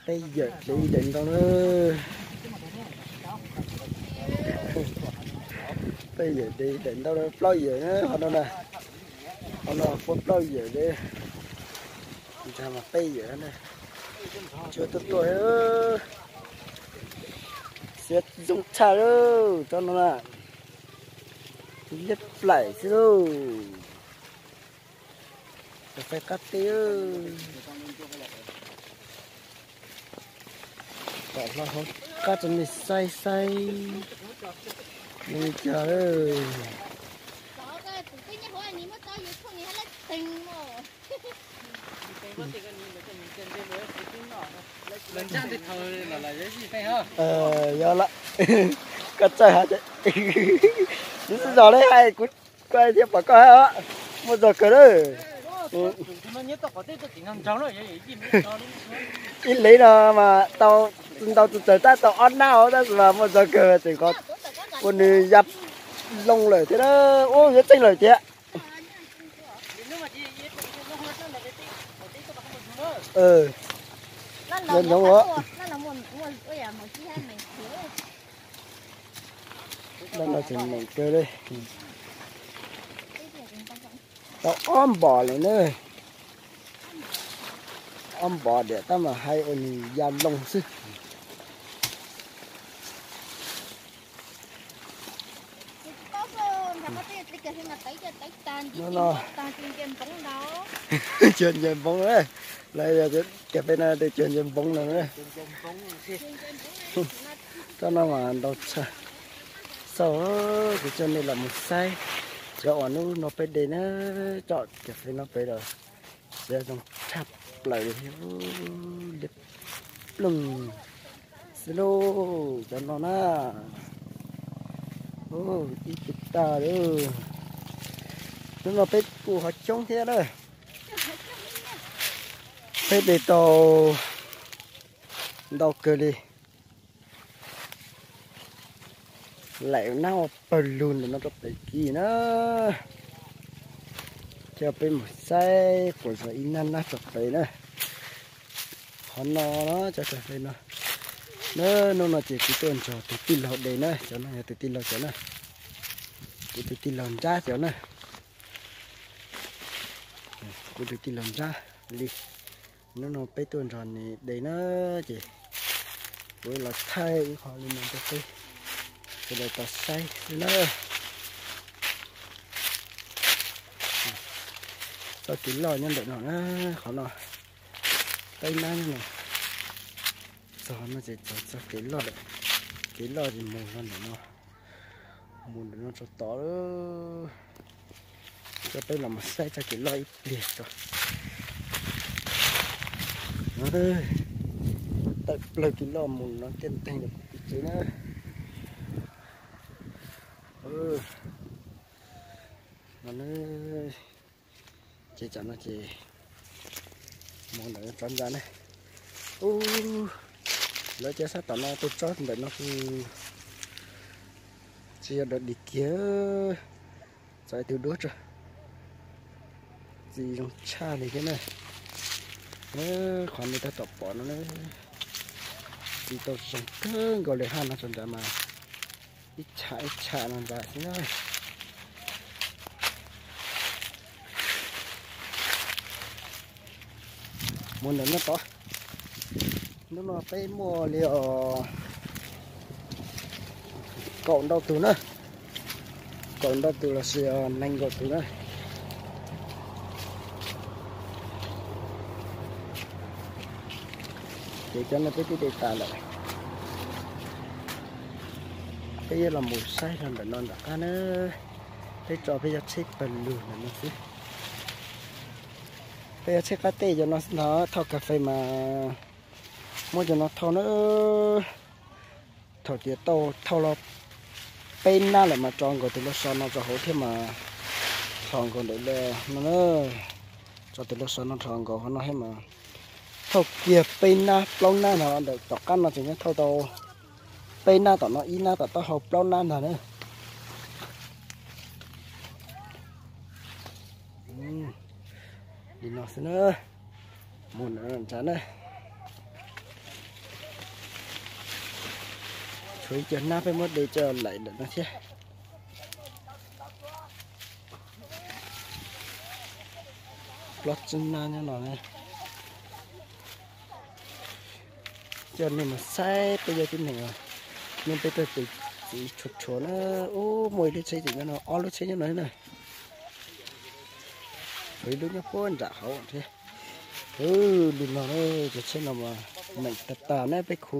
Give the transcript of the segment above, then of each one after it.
Peb yawm de daim ntaub na. Peb yawm de daim ntaub na, plaub yawm na, qhov no na. Qhov no puab plaub yawm de. Ntshai mas peb yawm na. Tsis tuaj tuaj, xiav zoo tshaj lauj, tsob no na. Liab plaim xwb lauj. Cov fais qab teb. Tom hlo hauv qab tso nej saib saib. Li cas lawm. Yog lawm. Koj txawj hais, kuv xub zog li hais kuv, koj thiaj pom koj hais os. Muaj zog kawg lawm. Ib lev no mas tau ntau tus txawg tab tau ob nab os, tab sis mas muaj zog kawg tseem qhov ua nws ya loo lawm thiab na. Ub, yuav txeej lawm tiag. Nyob nyob os. Dab no tseem meem kawg li. Tau ob npom lawm na. Ob npom diam tab mas hais ua nws ya loo xwb. Cuag nce npoov, lawv yog tias cuag nce npoov no. Tsob no mas ntau tshaj. Xauj, kuv coj nej los mus saib cov uas hnub no peb de na, tsob cov fais no pem los xiav zoo tshaj plaws li, liab ploog xwb lauj, cov no na. Ib tug tag lawm. Hnub no peb kuj ho coob thiab na. Peb de tau ntau kawg li. Laim nab ua pawg lug ntawm no rau pem kis na. Coj peb mus saib quas zog ib nab nab rau pem na. Qhov no, cov cov fais no. Hnub no ces kuv tuaj nrog tus tij laug de na, cov no yog tus tij laug cov na. Kuv tus tij laug nrab cov na. Kuv tus tij laug nrab li. Hnub no peb tuaj nrog nws de na, ces kuv los thaij ib qho li no rau peb sawv daws tau saib xwb na. Txoj kev loj nyob ntawm no na, qhov no, peb nab nyob no. Txog no ces txog txoj kev loj lawm, kev loj ces mus no ntawm no, mus ntawm no rau tod lawm. Coj peb los mus saib txoj kev loj ib pliag tso. Tawm plaws kev loj mus no tiaj nteeg rau pem kev tsev na. Ces tam no ces mus ntawm tsob ntxa ne. Ub, lawv cov sab tom no tus tsob ntawm no kuj tsis yog dog dig kiag, txog ib tug duab tso. Txiv zoo tshaj li thiab na. Qhov nej tab tom pom no na, txiv tau zoo kawg nkaus li hab no tso nrad mas ib tsham ib tsham no nrad xwb na. Mus ntawm no tod. Hnub no peb muaj li os kaum ntau tus na, kaum ntau tus los sis nees nkaum tus na. Ces cov no peb twb de tas lawm. Peb yuav los mus saib rau ntawm no nram qab na. Peb tso peb cov tsheb pawg lug ntawm no xwb. Peb cov tsheb qab teb cov no xwb ntag, thauj kas fes mas muab cov no thauj na. Thaum tias tau thauj los peb nab lawm mas tso nkaus tus lau so no rau hauv thiab mas, tso nkaus ntawm no, tso tus lau so no rau nkaus hauv no thiab mas, thauj kiag peb nab plaub nab no ntawm tom qab no ces nyob thauj tau Peb nab tom no, ib nab tom taub hau, plaub nab ntag na. Li no xwb na. Mus ntsav na. Tshuav ib co nab peb muab de coj laim ntawm no thiab. Plaub tsib nab nyob no na. Coj nej mus saib peb yog tib neeg os, nej peb tug tus txiv tshuav tshuav na. Ub, muaj ib lub tsheb tim nyob no, ob lub tsheb nyob no na. Tshuav ib lub nyob puag nram hauv thiab. Li no na, cov tsheb no mas meem tag tag na peb khu.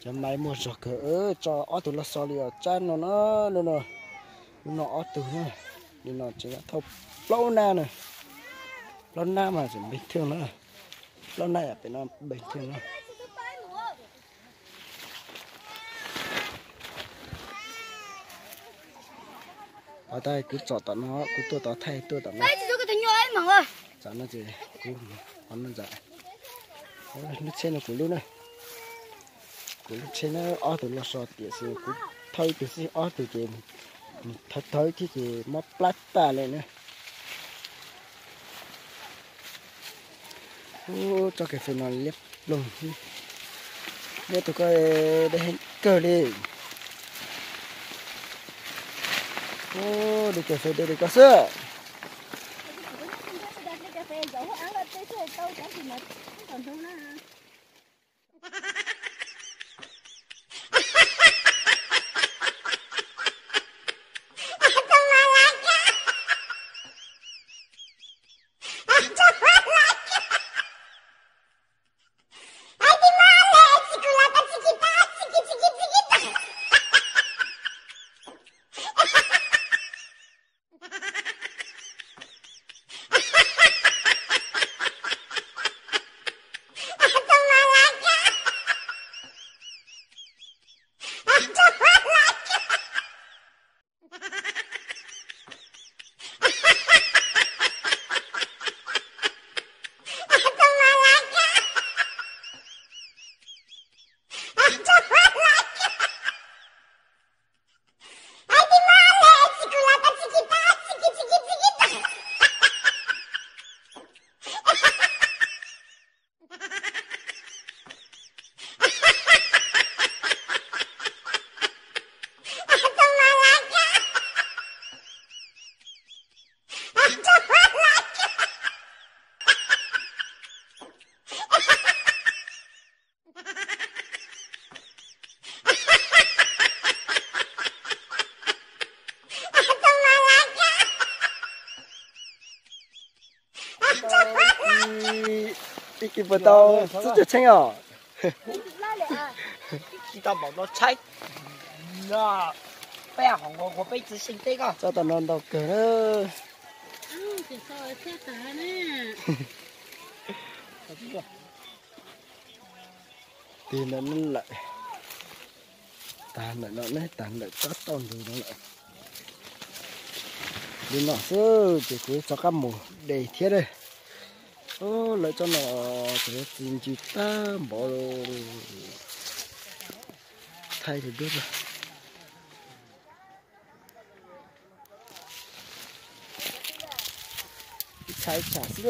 Cov maiv muaj zog kawg, tso ob tug los xo li os, tsab no na, lub no, lub no ob tug na. Li no tseem thauj plaub nab na. Plaub nab mas tseem npeeg thwj na. Plaub nab yam pem no npeeg thwj na. Os, tab kuv tsom tom no, kuv tuaj tod thaij tuaj tom no. Tsom no ces kuv qhov no ntag. Lub tsheb no kuv lub na. Kuv lub tsheb na, ob tug los so tiam sis kuv thauj ib tug xwb, ob tug ces thawv thawv thiab ces mob plab tag li na. Ub, tsob kas fes no liab ploog. Liab tus ko dai heev kawg li. Ub, de kas fes de li ko xwb. Ib kis puas tau xwb cov tsheb os? Tsis tau npaum no tshaib. Peb hom nqua peb txiv xeeb teb ko. Tsob tom no ntau kawg na. Tig ntawm no lawm. Tag ntawm no ne, tag ntawm tsob toj ntug no lawm. Li no xwb ces kuv rov qab mus de thiab na. Lawv tsob no ces txi ncw tag npaum. Thaij li duab. Ib tsham ib tsham xwb.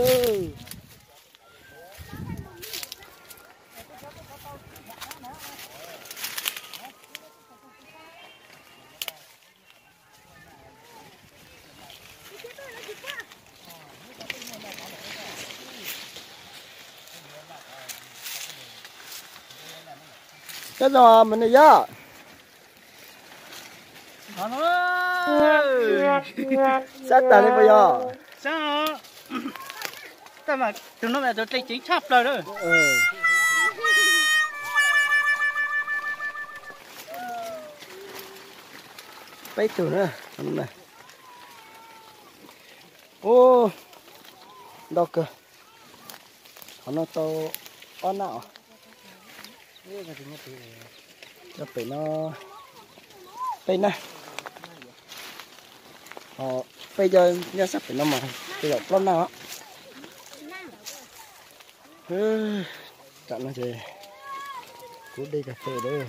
Koj zoo mas ne yog? Sab tag li puas yog? Tus no mas tus dlej ceev tshaj plaws lawm. Peb tug na. Ub, ntau kawg. Qhov no tau ob nab os. Cov pem no peb nab. Ho peb cov nyob sab pem no mas tej zaum plaub nab os. Tam no ces kuv de kas fes lawm.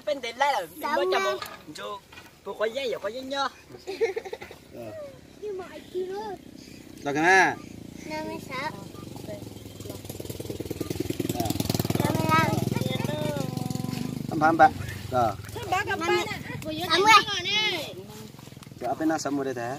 peb ntev lawm, muab coj mus nrug puag quav yeeb, yog quav yeeb nyob. Los kawg na. Peb nab xav mus deb tag.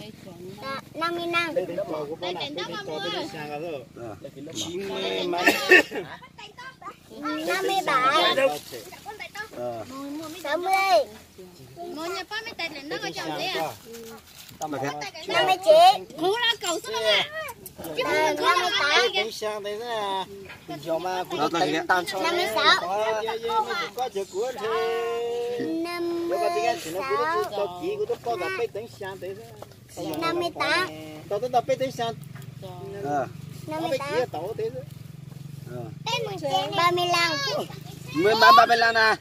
Mười ba ba mươi lăm na.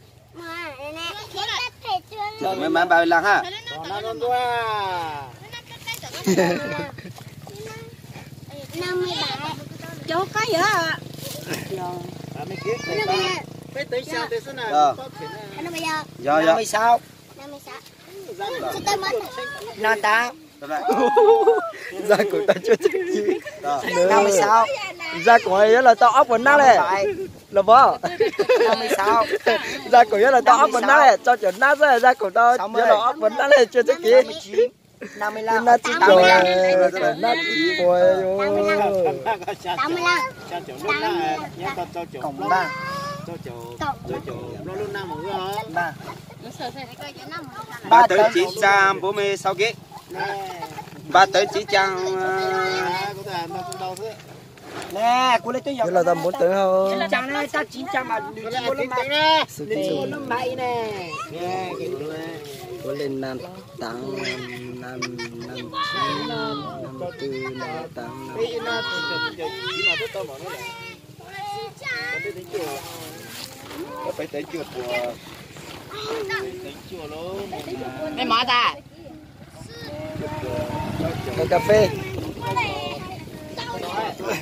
Mười ba ba mươi lăm ha. Yog, yog. Năm mươi sáu. Năm tám. Zaj kaum tau cuaj caug kiv. Năm mươi sáu. Zaj kaum yuav los tau ob puas nab lawm. Los pov. Năm mươi sáu. Zaj kaum yuav los tau ob puas nab lawm, rau caum nab xwb, zaj kaum tau yuav los ob puas nab lawm, cuaj caug kiv. Năm mươi lăm. Nab tsib puas, nab tsib puas. Cộng ba. Ba tấn chín trăm bốn mươi sáu ký. Ba tấn chín trăm. Nè, kuv li twb yog. Yog los tau bốn tấn hau. Chín trăm na, tau chín trăm mà nws tsis muaj lub map, nws tsis muaj lub map ib ne. Ua li năm tám, năm, năm chín, năm tư, năm tám, năm. Peb tấn cuaj puas. Mej mov tas. Cà phê.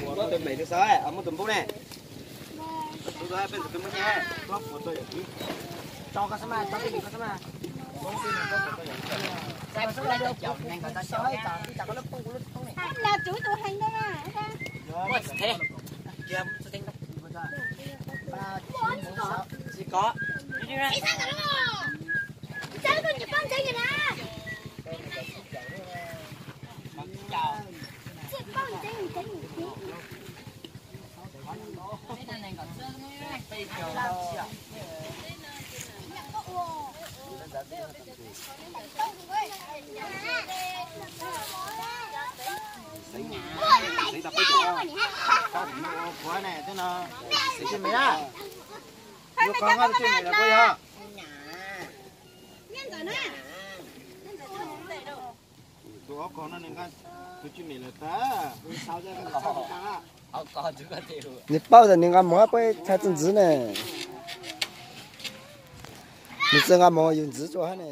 Muab tus mem tus xav, muab tus npub ne. Nws paub tias nws nqa mov peb thaij txuj ntxiv ne. Nws txawj nqa mov yus ntxiv tsuas hab ne.